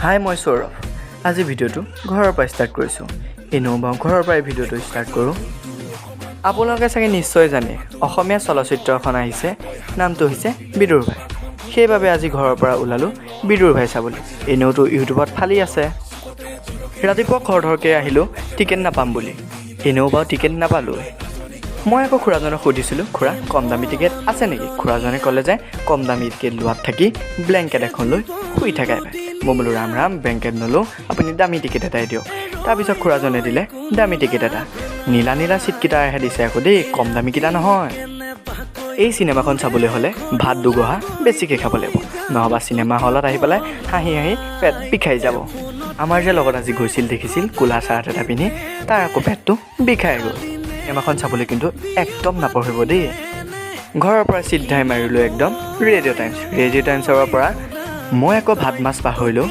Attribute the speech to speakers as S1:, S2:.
S1: হাই, মই সৌৰভ। আজি ভিডিঅ'টো ঘৰৰ পৰা ষ্টাৰ্ট কৰিছোঁ। এনেও বাৰু ঘৰৰ পৰাই ভিডিঅ'টো ষ্টাৰ্ট কৰোঁ। আপোনালোকে চাগে নিশ্চয় জানে, অসমীয়া চলচ্চিত্ৰ এখন আহিছে, নামটো হৈছে বিদুৰ ভাই। সেইবাবে আজি ঘৰৰ পৰা ওলালোঁ বিদুৰ ভাই চাবলৈ। এনেওতো ইউটিউবত ফালি আছে। ৰাতিপুৱা খৰধৰকৈ আহিলোঁ টিকেট নাপাম বুলি। এনেও বাৰু টিকেট নাপালোঁৱেই। মই আকৌ খুৰাজনক সুধিছিলোঁ, "খুৰা, কম দামী টিকেট আছে নেকি?" খুৰাজনে ক'লে যে কম দামী টিকেট লোৱাত থাকি ব্লেংকেট এখন লৈ শুই থাকাই ভাল। মই বোলো, "ৰাম ৰাম, ব্লেংকেট নলওঁ, আপুনি দামী টিকেট এটাই দিয়ক।" তাৰপিছত খুৰাজনে দিলে দামী টিকেট এটা। নীলা নীলা চিটকেইটাহে দিছে আকৌ দেই, কম দামীকেইটা নহয়। এই চিনেমাখন চাবলৈ হ'লে ভাত দুগহা বেছিকৈ খাব লাগিব, নহ'বা চিনেমা হলত আহি পেলাই হাঁহি হাঁহি পেট বিষাই যাব। আমাৰ যে লগত আজি গৈছিল, দেখিছিল, ক'লা চাৰ্ট এটা পিন্ধি, তাৰ আকৌ পেটটো বিষাই গ'ল। চিনেমাখন চাবলৈ কিন্তু একদম নাপাহৰিব দেই। ঘৰৰ পৰা চিধাই মাৰিলোঁ একদম ৰেডিঅ' টাইমছ। ৰেডিঅ' টাইমছৰ পৰা মই আকৌ ভাত মাছ পাহৰিলোঁ।